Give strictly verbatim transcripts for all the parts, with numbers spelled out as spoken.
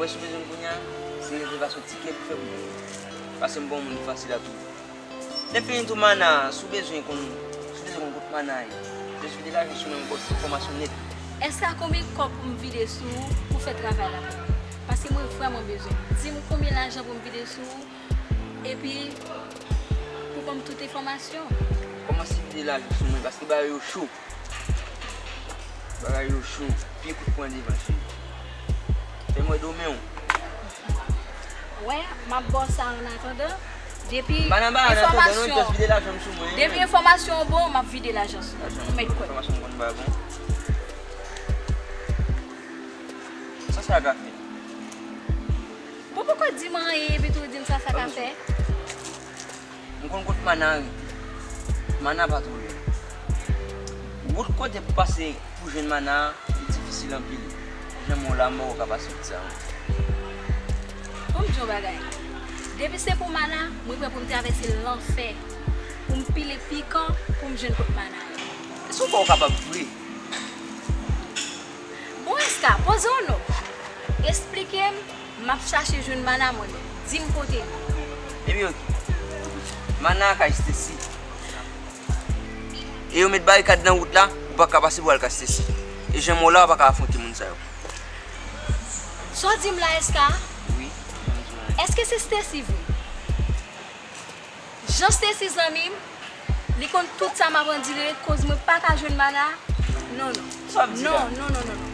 Mwen si w bezwen m kounye a, se rezèvasyon tikè pou fè pou mwen. Paske m pa yon moun ki fasil a twouve. Lè fini tou Mana, si w bezwen konn, si w bezwen konn kot Mana ye, jis vide lajan sou mwen, m ba w tout enfòmasyon nèt. Èske a konbyen kòb pou m vide sou ou pou fè travay la pou mwen? Paske mwen vrèman bezwen. Di m konbyen lajan pou m vide sou ou, epi pou ban m tout enfòmasyon. Kòmanse vide lajan sou mwen, paske bagay yo cho. Bagay yo cho. Pye kout pwen devan, cheri. Fè m wè domen w. Wè, m ap ba w sa an atandan. Depi enfòmasyon, depi enfòmasyon an bon, m ap vide lajan sou ou. Ou mèt kwè. Enfòmasyon m konn pa bon. Sa sa ka fè? Bon, poko di m anyen, epi tou di m sa sa ka fè. M konn kot Mana rete. Mana pa twò lwen. Wout kote pou pase pou jwenn Mana, li difisil anpil. Jan mwen la, m poko ka pase wout sa, non. Bon, m di yon bagay. Depi se pou Mana, mwen prè pou m travèse lanfè. Pou m pile pikan, pou m jwenn kot Mana ye. Èske w pa w kapab vre? Bon, Eska, poze w non. Esplike m, m ap chache jwenn Mana mwen menm. Di m kote l. Ebyen, oke. Mana kay Stacy. E yo met barikad nan wout la, ou pa ka pase pou al kay Stacy. E jan mwen la, ou pa ka afwonte moun sa yo. Sa w di m la, Eska? Wi, jan m di w la. Èske se Stacy vre? Jan Stacy zanmi m, li konn tout sa m ap andire, koz mwen pa ka jwenn Mana. Non, non. Sa w ap di la? Non, non, non, non, non.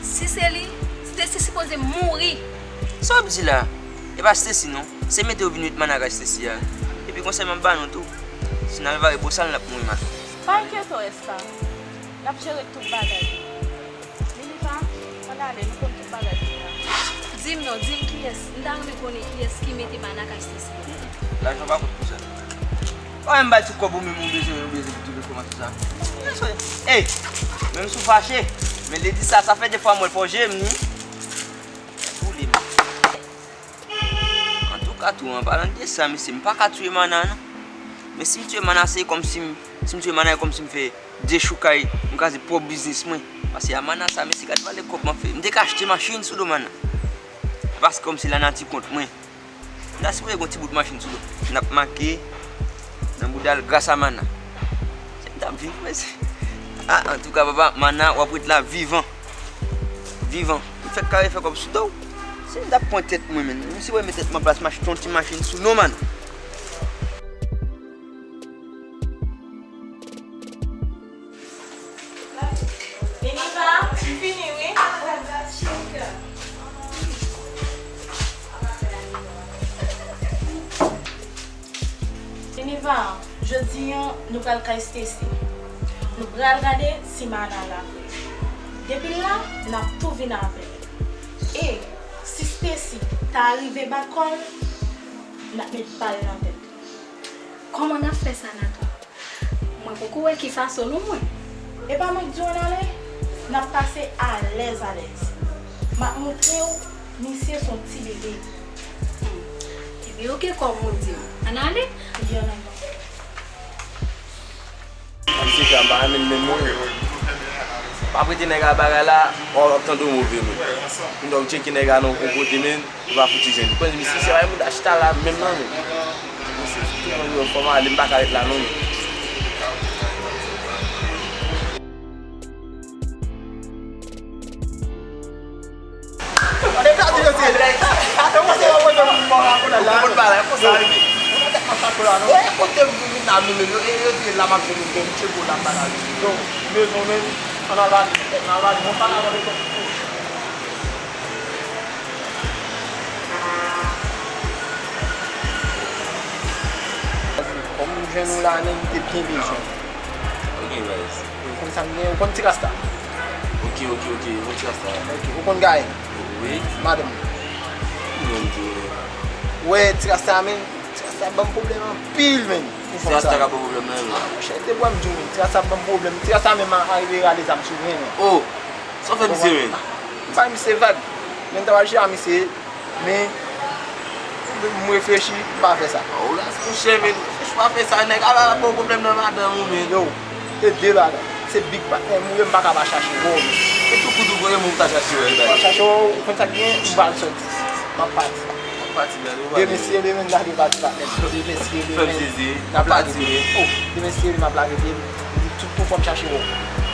Si se li, Stacy sipoze mouri. Sa w ap di la? E pa Stacy non. Se mete yo vin met Mana kay Stacy a. Epi konsèy m ap ba nou tou. Si n al vare bosal, n ap mouri maten. Pa enkyete w, Eska. N ap jere tout bagay. Jennifer, ann ale, nou konn tout bagay deja. Di m non, di m kiyès, m ta renmen konnen kiyès ki mete Mana kay Stacy. Lajan pa kont pou sa. Ou menm bay tout kòb ou menm ou bezwen, ou bezwen pou tout enfòmasyon sa. Ey, menm si w fache, men ledi sa, sa fè de fwa m wè l fò je m ni. Boule m. Antouka tou, an palan de sa, mesye, m pa ka tiye Mana, non. Men si m tiye Mana, se kòmsi m, si m tiye Mana, se kòmsi m fè dechoukay, m kraze pwòp biznis mwen. Paske a Mana sa, mesye, gad valè kòb m ap fè. M te ka achte machin sou do Mana. Paske kòmsi lanati kont mwen. M ta sipoze gen yon ti bout machin sou do. N ap make nan bouda l gras a Mana. Se m t ap viv, mesye. A, antouka, papa, Mana, w ap ret la vivan. Vivan. Ou fèk kare fè kòb sou do w. Si m t ap pran tèt mwen menm, m si wè met tèt mwen plas m achte yon ti machin sou non Mana. Jennifer, m fini wi. Jennifer, jodi a, nou pral kay Stacy. Nou pral gade si Mana la vre. Depi l la, n ap tou vin avè l. E si Stacy ta rive bat kò l, n ap met bal nan tèt li. Kòman n ap fè sa, Nathan? Mwen poko wè ki fason non mwen. E pa mwen k di w ann ale? N ap pase alèz alèz. M ap montre w misye se yon ti bebe. Hmm. Ebyen oke, kòm ou di m. Ann ale? Wi, ann ale. Misye fè a m pa renmen l menm non. Pa prete nèg a bagay la, w ap tande w move men. Kounya w tcheke nèg a nan yon kote men. Ou pa fouti jwenn. Kòm misye se pa yon moun chita la menm nan men. Misye fouti mwen yon fòm ale, m pa ka ret la non. Ane ka di yo se. Ate mwen se yon mwen moun mò la konn la. Moun pa la konsa rive. Mwen tèt mwen sa konn la non. Kote m vin la menm yo, yo di la m ap jwenn yon bon tcheko la m pa ka jwenn. Yo, mezon men, ann al ale, ann al ale, mwen pa ka tande. Kòm m jwenn ou la, men m te byen bezwen. Ok, baz. Ou konn sa m gen, ou konn ti rasta. Ok, ok, ok, ou konn ti rasta. Ok, ou konn Gaël? Wi. Madanm. Ki non m di ou? Wè, ti rasta, men, ti rasta ban m pwoblèm anpil, men. Ti rasta ka ba w pwoblèm nan, men. Ah, monchè, te bwè m di w, men, ti rasta ban m pwoblèm. Ti rasta menm a rive rale zam sou mwen, men. Oh! Sa w fè misye menm? M bay misye vag. Men m ta pral chita misye, men m reflechi, m pa fè sa. O ras monchè, men reflechi pa fè sa, nèg a pa ba w pwoblèm nan madanm ou, men. Yo, se de bagay. Se big patnè m ye, m pa ka pa chache, bro, men. E tou kout ou voye m, ou ta chache wè, e bay. M ap chache wè, ou konn sa k gen, m pral sòti. M ap pati. M ap pati, men ou pral. Demen si Dye vle, m ale pati la, men. Demen si Dye vle, men. Fè m sezi, m ap pati, men. Oh, demen si Dye vle, m ap lave pye m. M di tout pou fò m chache wè w.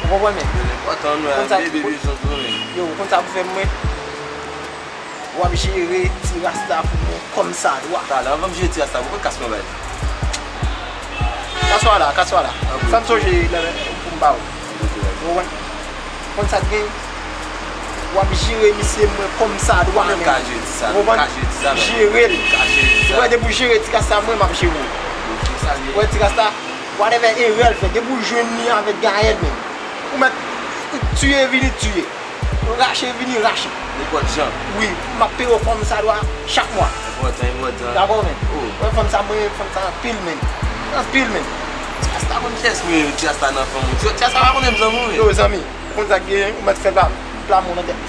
Ou konprann, men? Enpòtan, men, bebe, bezwen tou, men. Yo, ou konn sa pou fè m, mwen? W ap jere ti rasta pou mwen kòmsadwa. Talè, anvan m jere ti rasta, ou konn kas mwen bay. Kaswa la, kaswa la. Sa m sonje lè pou m ba ou. Ou konprann? Konn sa k gen? W ap jere misye mwen kòmsadwa, men. Ou konprann? Jere l. Ou wè, depi w jere ti rasta mwen, m ap jere w. Ou wè ti rasta, whatever erè l fè, depi w jwenn li avèk Gaël, men. Ou mèt tiye, vini tiye. Rache vini rache. Nenpòt jan. Wi, m ap peye w kòmsadwa chak mwa. Enpòtan, enpòtan. Dakò, men. Oh. Mwen, fanm sa, mwen, fanm sa anpil, men. Anpil, men. Ti rasta konn chèch mwen, ti rasta nan fanm ou. Ti, ti rasta pa konnen m zanmi w, men. Yo, zanmi, ou konn sa k genyen, ou mèt fè pla, pla mou nan tèt.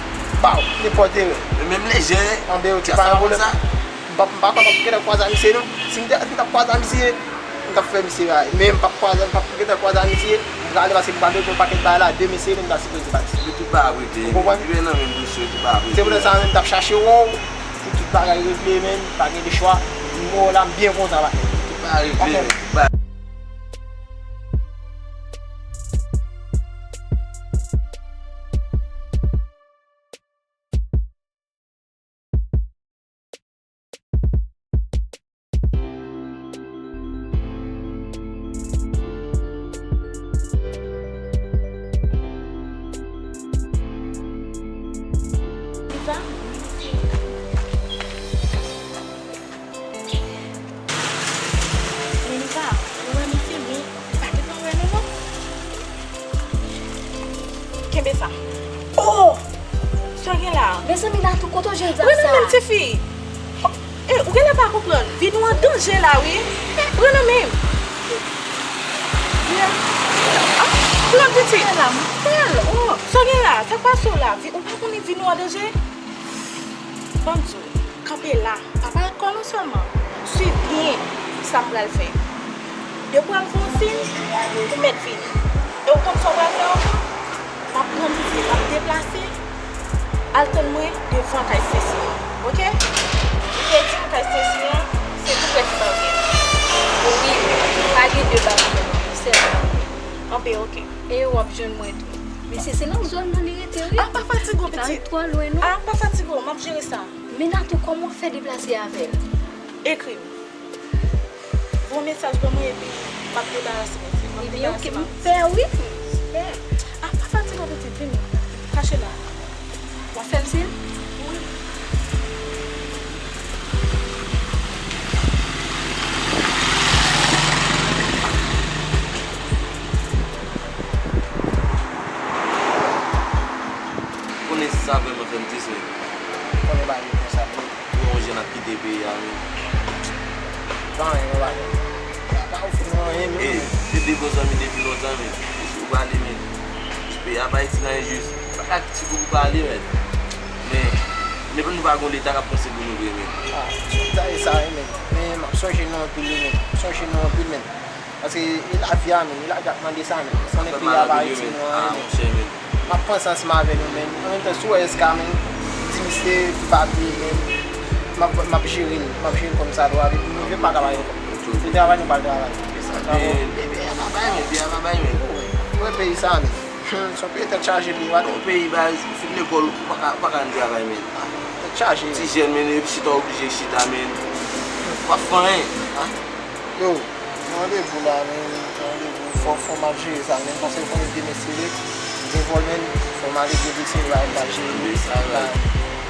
Baw, nenpòt erè. Men menm lejè, ti rasta pa konn sa. M pa, m pa konn, m pa konn, m pa konn, m pa konn kwaze a misye, non. Si m te, si m t ap kwaze a misye, m t ap fè misye bagay. Men m p ap kwaze, m p ap gentan kwaze a misye. M prale paske m pral regle yon pakèt bagay la. Demen si Dye vle, m ta sipoze pati. Yo tout bagay ap regle. Ou konprann? Li nan men m, dosye, tout bagay ap regle. Se poutèt sa menm m t ap chache wè w pou tout bagay regle, men pa gen de chwa. M wè w la, m byen kontan, patnè. Tout bagay regle, men tout bagay. Kenbe sa. Oh! Sa w gen la? Mezanmi, Natou, kote w jwenn zam sa? Rele menm, tifi. Oh, eh, ou genlè pa konprann. Vi nou an danje la, wi. Rele menm. Yeah. Ah, plan pitit. Sa w gen la? Sa k pase w la? Vi, ou pa konnen vi nou an danje? Ban m di w, kanpe la, pa parèt kò nou sèlman. Swiv byen sa m pral fè. Depi w al fè yon siy, ou mèt vini. E w konn sa w pral fè ankò? M ap pran misye, m ap deplase, al tann mwen devan kay Stacy an, oke? Ou te di m kay Stacy an, se tou prè ti bab la. Wi, pa gen de bab, sèl bab. Anben, oke. E w ap jwenn mwen tou. Mesye, se nan zòn nan li rete, wi. Ah, pa fatige w, pitit. Li pa ret twò lwen, non. Ah, pa fatige w, m ap jere sa. Men Natou, kòman w fè deplase avè l? Ekri m. Voye yon mesaj ban mwen epi m ap debarase mwen. M ap debarase m. Ebyen, oke, m pè, wi. M pè. Ah, pa fatige w, pitit, vini. Kache la. W ap fè m siy? Wi. Konnen sa vrèman fè m tris, men. Konnen bagay yo konsa, men. Pou yon jèn ap kite peyi a, men. Pa anyen, non, pa anyen. Pa, pa ofri nou anyen, non. E, se de bon zanmi depi lontan, men. Jis ou pale, men. Jis peyi a pa iti nan jis. Pa ka ti kou pou pale, men. Men, men nou pa gon leta k ap panse pou nou vre, men. Ah, sa e sa, wi, men. Men, m ap sonje nou anpil, wi, men. M ap sonje nou anpil, men. Paske e lavi a, men, e lavi ap mande sa, men. Konnen peyi a pa iti nou anyen, men. M ap panse ansanm avè nou, men. An menm tan, si w wè S K, men, di misye pou pa bliye, men. M ap, m ap jere l, m ap jere l kòmsadwa, epi nou menm pa ka bay ankò. Se travay nou pral travay. Peyi a pa bay, men, peyi a pa bay, men. Ou wè peyi sa, men. Hmm, se yon peyi tèt chaje, peyi pa. Yon peyi, baz, ou fin lekòl, ou pa ka, ou pa ka ann travay, men. Tèt chaje. Ti jèn, men, epi chita, oblije chita, men. Ou pa fè anyen. Yo, gen randevou la, men, gen randevou. Fò, fò m al jere sa, men, paske w konnen demen se lè gen vòl, men, fò m ale jere se la, m al jere.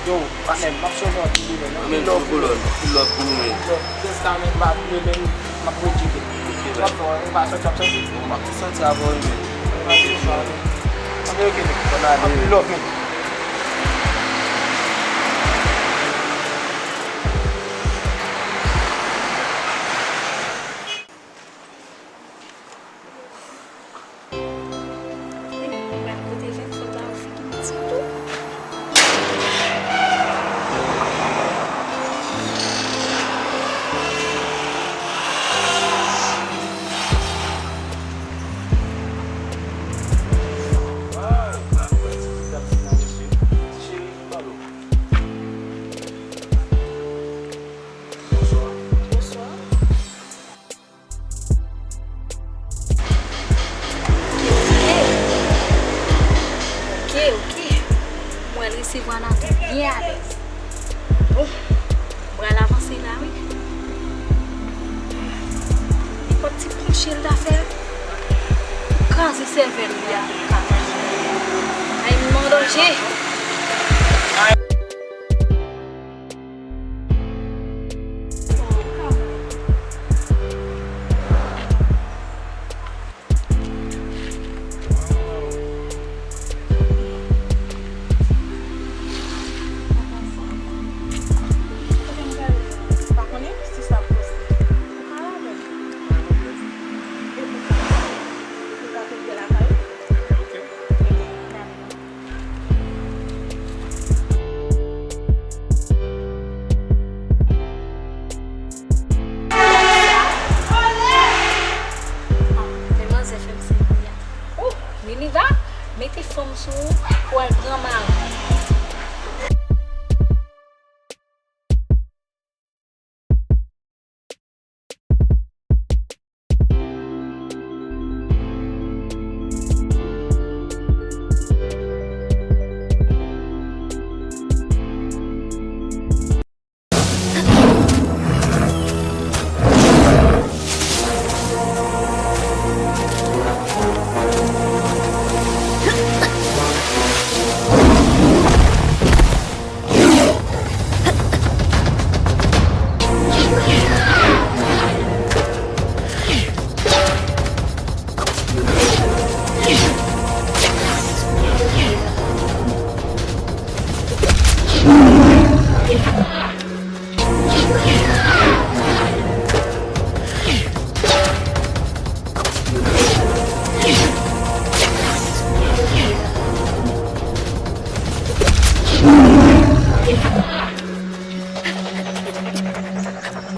Yo, patnè m, m ap sonje w anpil, men. Anpil love, men. Anpil love pou nou, men. Jèska, men, m ap, men, m ap retire. Ok, bye. M ap fè, m ap sòti, ap sòti. Bon, m ap sòti avè w, men. Anpil love, men. Anpil love, men. Chèl ta fè, kraze sèvèl li a. Ay, m an danje. Men manzè fè m sezi a. Ou, Niniva, mete fanm sou ou, ou al pran mari.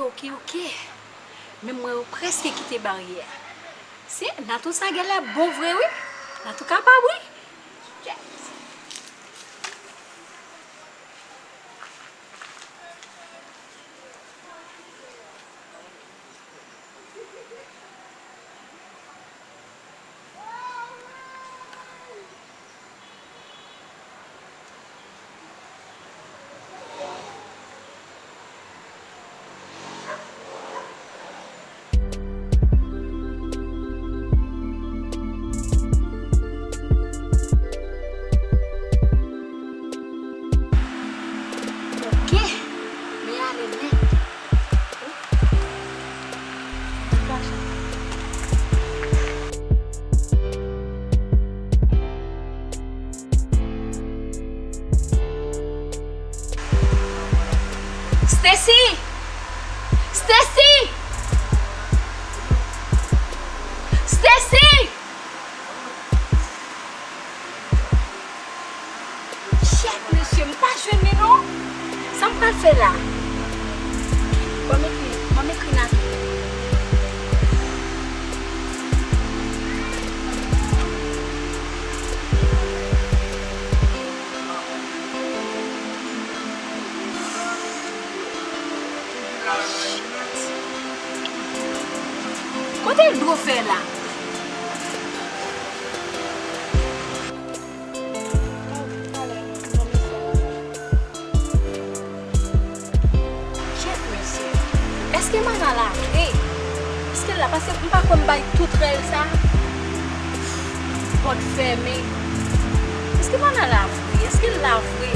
Ok, ok. Men m wè yo prèske kite baryè a. Se Natou sa genlè bon vre wi. Natou kapab wi. Ok, men ale nèt. Stacy! Stacy! Stacy! Shit, mesye, m pa jwenn li non. Sa m pral fè la? Ban m ekri, ban m ekri Natou. Kote l dwe fè la? Shit, mesye. Èske Mana la vre? Èske l la? Paske m pa kwè m bay tout rèl sa. Pòt fèmen. Èske Mana la vre? Èske l la vre?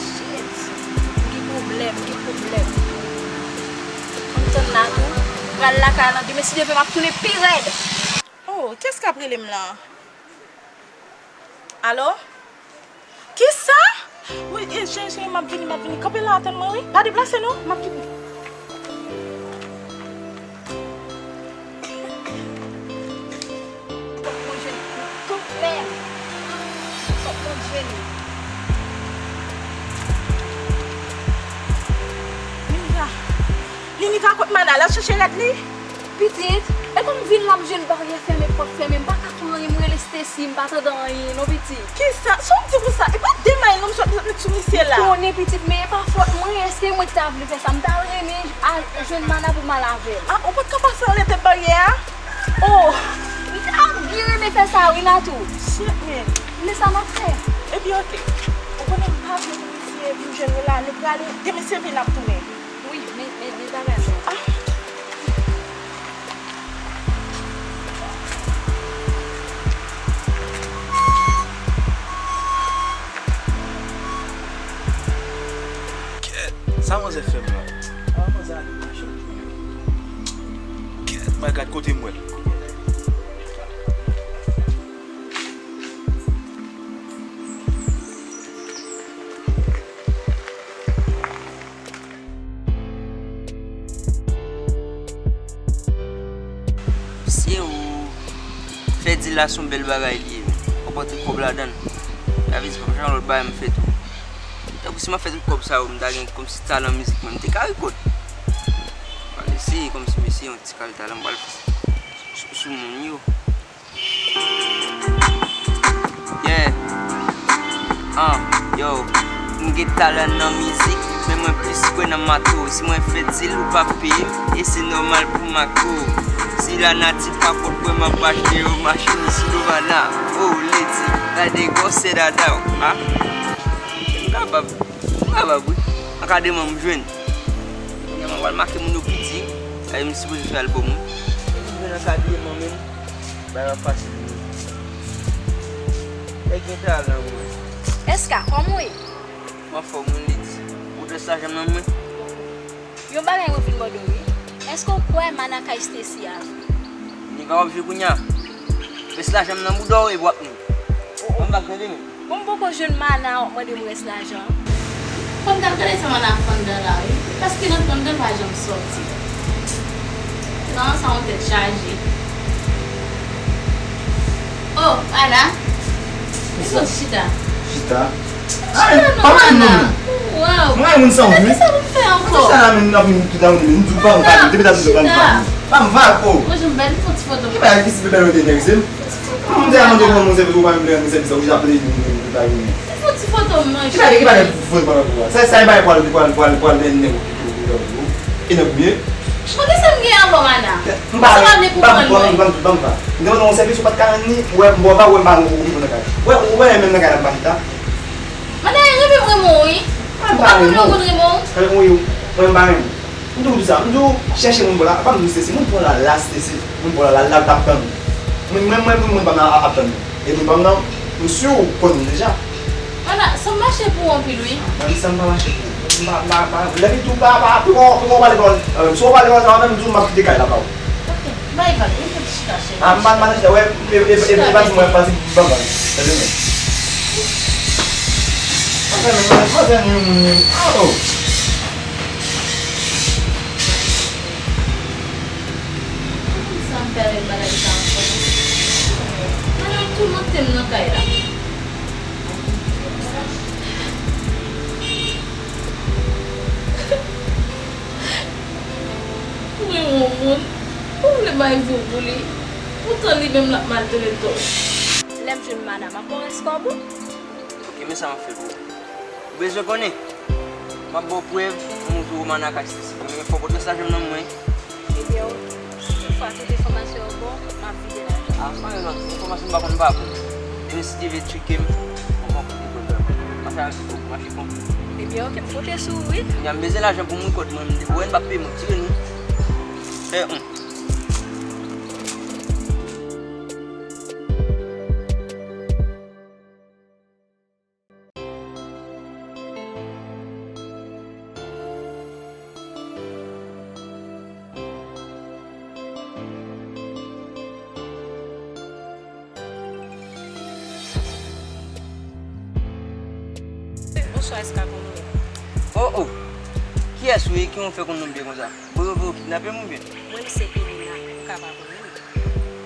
Shit. M gen pwoblèm, m gen pwoblèm. Ann tann la tou. Pral lakay lan. Demen si Dye vle m ap tounen pi rèd. Oh, kiyès k ap rele m lan? Alo? Kisa? Wi, e, cheri, cheri, m ap vini, m ap vini. Kanpe la, tann mwen, wi. Pa deplase, non. M ap vini. Fòk mwen jwenn li pou tout lè. Fòk mwen jwenn li. Niniva. Niniva, kot Mana? L ap chèche rad li? Pitit, e kòm m vin la, m jwenn baryè fèmen, pòt fèmen, m pa ka fè anyen, m rele Stacy, m pa tande anyen non, pitit. Kisa? Sa w di konsa? E pa de may non m sot met sou misye la. Konnen, pitit, men e pa fòt mwen, èske mwen ki ta vle fè sa? M ta renmen al jwenn Mana pou m al avè l. Ah, ou pa t ka pase anlè tèt baryè a? Oh, m ta byen renmen fè sa wi, Natou. Shit, man. Men sa m ap fè. Ebyen, ok. Ou konnen m pa vle pou misye vin jwenn nou la. Nou prale, demen si Dye vle n ap tounen. Wi, men, men, men bagay sa. Ah. Mwen gad kote m wè l. Mesye, ou fè dil la se yon bèl bagay li ye. Ou pote kòb ladan l. Sa vle di, pa gen lòt bagay m fè tou. Tankou si m ap fè tout kòb sa yo, m ta gen kòmsi talan mizik mwen, m te ka rekòt. M al eseye kòmsi mesye yon ti kal talan m pral fè sou, sou moun yo. Yeah. Ah, yo. M gen talan nan mizik, men mwen plis kwè nan mato. Si mwen fè dil ou pa peye m, e se nòmal pou m ak ou. Si lanati pa pot mwen, m ap achte yon machin sou Lovana. Oh, lady, gade gwosè dada w, ha? M kapab, m kapab, wi. Ankadreman m jwenn. Kounye a m pral make moun yo piti. Ay, m sipoze fè albòm wi. M jwenn ankadreman menm. Bagay la fasil wi. Nèg gen talan wi. Eska, kòman w ye? M anfòm wi, Lady. Ou dwès lajan m nan mwen. Yon bagay mwen vin mande w wi. Èske w kwè Mana kay Stacy a vre? Nèg a w ap jwe kounye a. Pès lajan m nan bouda w epi w ap ni. Ou, ou. Ban m bak tande menm. Bon, m poko jwenn Mana w ap mande m rès lajan an. Fò n t al gade sa Mana ap fann dan la wi. Paske nan fann dan pa janm sòti. Nan sa yon tèt chaje. Oh, Mana. Li sot chita. Chita? Ay, pa pale non. Wow. Mwen moun san ou. Kisa pou m fè ankò? Sa la menm nan vin tout la moun, m di w pa m pa depi ta di w pa m pa. Pa m va ko. Mwen janm bèl fon ti foto. Ki bagay ki si bèl ou te enterese m? Fon ti foto. M te mande ou mwen sèvis ou pa menm lè m sèvis ou ja plede m te ta vini. Fon ti foto m manje. Ki bagay ki bagay pou foto pa pou sa. Sa sa e bagay pral pral pral pral mennen ou. E nan premye. Kote sa m gen ankò Mana? M pa, m pa, m pa, m pa, m pa. M te mande yon sèvis ou pa t ka rann li, ou wè, m wè pa wè m pa rann ou nan kay. Ou wè, ou wè menm nan kay la m pa chita. Mana, e renmen m renmen w wi. Mwen pa renmen w. Renmen w wi, mwen pa renmen w. M di w di sa, m di w chèche moun pou la, pa m di w Stacy, moun pou la la Stacy, moun pou la la, la l t ap tann ou. Mwen, mwen, mwen, mwen, mwen pa nan ap tann ou. E moun pa m nan, m si w konn li deja. Ana, sa m mache pou ou anpil wi. Mwen, sa m pa mache pou ou. M pa, m pa, m pa, lè m di w pa, pa, poko, poko pale pawòl. Si w pale pawòl sa, mwen menm, m di w m ap kite kay la ba ou. Ok, bay vag, vin fè ti chita, cheri. A, m pa, m pa nan chita, wè, e, e, e, e pa di mwen, pa di m pa vag. Tande mwen. Mwen fè, mwen fè, mwen fè yon moun menm. Oh. Sa m fè avèk bagay sa ankò? Ana toumante m nan kay la. Ou renmen yon moun, ou vle bay vi w pou li, poutan li menm l ap maltrete w. Lè m jwenn Mana, m ap pran rès kòb ou. Ok, men sa m ap fè pou ou. Ou bezwen konnen? M ap ba w prèv, m montre w Mana kay Stacy. Men fò w pote lajan m nan mwen. Ebyen, ok. Si toutfwa tout enfòmasyon yo bon, m ap vide lajan. A, pa gen lòt enfòmasyon m pa konn pa pou. Ebyen, si Dye vle tcheke m, m ap koute kòb la. Mache avèk kòb, mache konpli. Ebyen, ok, m konte sou ou, wi. Kounya m bezwen lajan pou mwen kòb mwen, m debouye m pa peye m, tire nou. Fè on. Bonswa, Eska, kòman w ye? Oh, oh! Kiyès ou ye? Kijan w fè konn non m byen konsa? Bon, yo vle yo kidnape m oubyen? Mwen, m se Elena, ou ka pa konnen m.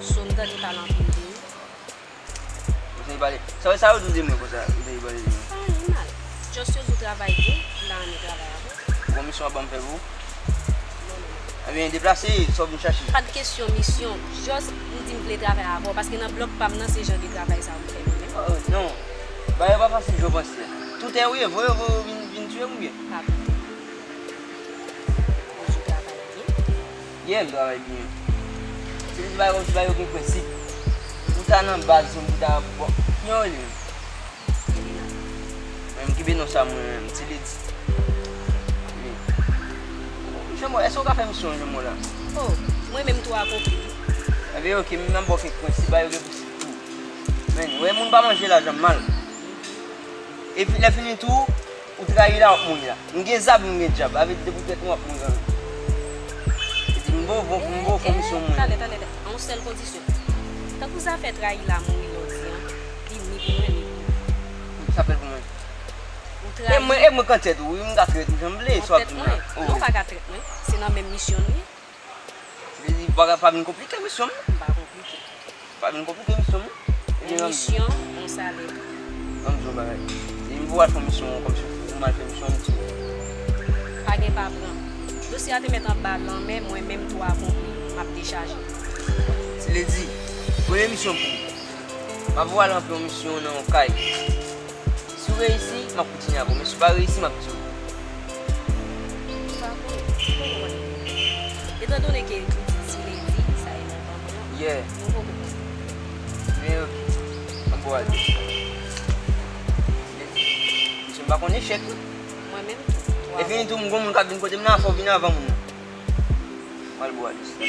So, m tande pale anpil de ou. Ou tande pale? Sa, sa yo di w de mwen konsa? Ou tande pale de mwen? Pa anyen mal. Just yo di w travay byen, m ta renmen travay avè w. Ou gon misyon w ap ban m fè pou ou? Non, non, non. Ebyen, deplase, sa w vin chache? Pa t kesyon misyon. Just, m di m vle travay avè w, paske nan blòk pa m nan, se jan de travay sa yo m fè mwen menm. Oh, non. Bagay yo pa fasil jan w panse a. Tout e ou ye, voye, voye, vin, vin tiye m oubyen? Pa pou ou. Ou di w travay byen? Yeah, m travay byen. Se te bagay kòmsi bagay yo gen prensip. Ou ta nan baz, ou ta, bon, kijan w rele menm? Elena. Mwen, m kenbe non sa mwen menm, Ti Ledi. Wi. Janm, èske w ka fè misyon w, janm la? Oh, mwen menm tou akonpli. Ebyen, ok, m nan bò kèk prensip, bagay yo gen prensip tou. Men, wè, moun pa manje lajan m mal. Epi, lè fini tou, ou trayi la, w ap mouri la. M gen zam, m gen dyab. Avè di depi w tèt nou ap mouri kanmenm. Epi m bon, bon, m bon, fon misyon mwen. Talè, talè, talè. A yon sèl kondisyon. Tankou zafè trayi la mouri lè w di an, li ni pou mwen, ni pou ou. Sa fè l pou mwen. Ou E trayi. mwen, e mwen kantyè tou, wi, m ka trèt ou jan m vle, Ou sa w ap trèt di m mwen. nan. Non, ou pa ka trèt mwen. Se nan menm misyon n ye. Li di, pa, pa vin konplike misyon m. M pa konplike. Pa vin konplike misyon m. Yon misyon, yon salè. Ban m di w bagay. Li m pou al fè misyon kòmsi pou m al fè misyon m tou. Pa gen pa pran. Dosye a te mèt anba lanmè, mwen menm tou akonpli, m ap dechaje. Ti Ledi, premye misyon pou ou. M ap voye w al ranpli yon misyon nan yon kay. Si w reyisi, m ap kontinye avè w, men si w pa reyisi, m ap di w. Ou pa konnen, ou pa konnen. Etandone ke ou di Ti Ledi, sa e nan tanbou an. Yeah. Nou poko konnen. Men ok. M ap voye w al depi. Ti Ledi, misye m pa konn echèk wi. Mwen menm tou. E fini tou, m gon moun k ap vin kote m nan, fò w vin avan moun nan. M al bwale sa.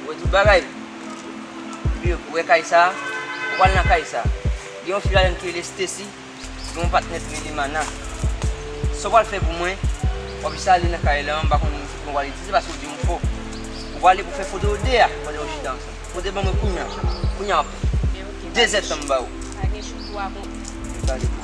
Ou wè tout bagay. Epi ou wè kay sa, ou pral nan kay sa. Gen yon fi ladan ki rele Stacy, gen yon patnè ki rele Mana. Sa w pral fè pou mwen, w ap jis ale nan kay la, m pa konn ki pou w pral itilize paske w di m fò. Ou prale pou fè foto yo de a pandan yo chita ansanm. Pote ban mwen kounye a. Kounye a, w ap. De zèdtan m ba ou. Pa gen chou tou akonpli. Gade.